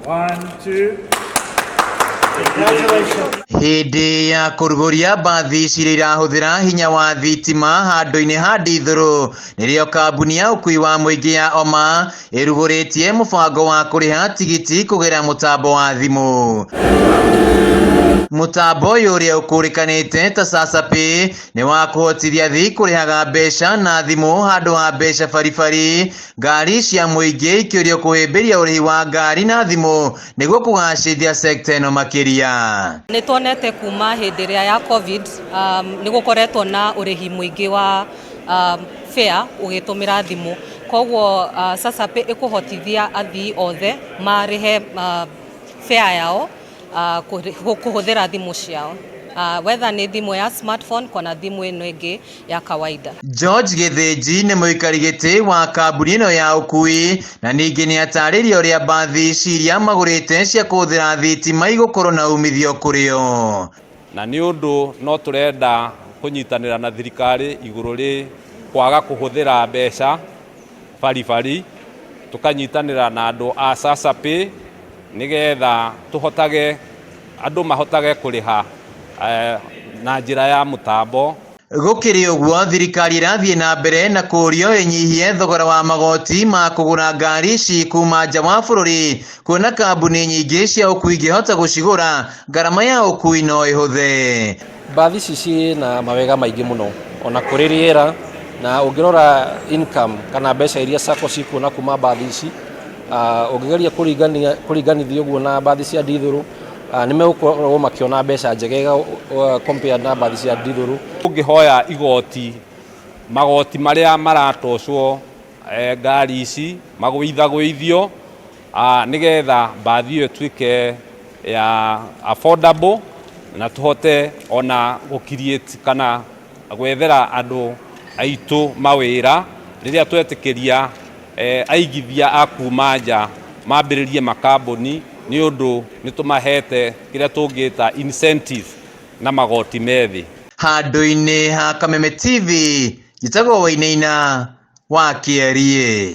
One, two. Congratulations. Hĩndĩ ya kũrugũria mbathi ici iria irahũthĩra hinya wa thitima handũ-inĩ ha ndithũrũ, nĩrĩo kambuni ya ũkui wa mũingĩ ya Oma ĩrugũrĩtie mũbango wa kũrĩha tigiti kũgerera mũtambo wa thimũ. Mũtambo ũyũ ũrĩa ũkũrĩkanĩte ta Sasa Pay nĩ wa kũhotithia athii kũrĩhaga mbeca na thimũ handũ ha mbeca baribari. Ngari cia mũingĩ ikĩũrio kũhĩmbĩria ũrĩhi wa ngari na thimũ nĩguo kũgacĩrithia sekta ĩno makĩria. Nĩ tuonete kuma hĩndĩ ĩrĩa ya COVID nĩ gũkoretwo na ũrĩhi mũingĩ wa fare ũgĩtũmĩra thimũ, koguo Sasa Pay ĩkũhotithia athii othe marĩhe fare yao kũhũthĩra thimũ ciao, whether nĩ thimũ ya smartphone kana thimũ ĩno ĩngĩ ya kawaida. George Gĩthĩnji nĩ mũikari gĩtĩ wa kambuni ĩno ya ũkui na ningĩ nĩ atarĩria ũrĩa mbathi ici iria magũrĩte cia kũhũthĩra thitima igũkorwo na umithio kũrĩ o. Na nĩ ũndũ no tũrenda kũnyitanĩra na thirikari igũrũ rĩ kwaga kũhũthĩra mbeca baribari, tũkanyitanĩra na andũ a Sasa Pay nĩgetha tũhotage andũ mahotage kũrĩha na njĩra ya mũtambo. Gũkĩrĩ ũguo, thirikari ĩrathiĩ na mbere na kũũrio ĩnyihie thogora wa magoti ma kũgũra ngari ici kuma nja wa bũrũri, kuona kambuni nyingĩ cia ũkui ingĩhota gũcigũra, ngarama ya ũkui no ĩhũthe. Mbathi ici ciĩna mawega maingĩ mũno ona kũrĩ rĩera, na ũngĩrora income kana mbeca iria sacco cikuona kuma mbathi ici, ũngĩgeria kũringanithia ũguo na mbathi cia ndithũrũ, nĩ megũkorwo makĩona mbeca njegega compared na mbathi cia ndithũrũ. Ũngĩhoya igoti, magoti marĩa maratocwo ngari ici magũithagũithio, nĩgetha mbathi ĩyo ĩtuĩke ya affordable na tũhote ona gũ create kana gwethera andũ aitũ mawĩra rĩrĩa twetĩkĩria aigithia a kuma nja mambĩrĩrie makambuni, nĩ ũndũ nĩ tũmahete kĩrĩa tũngĩta incentive na magoti methĩ. Handũ-inĩ ha Kameme TV, njĩtagwo Wainaina wa Kĩeriĩ.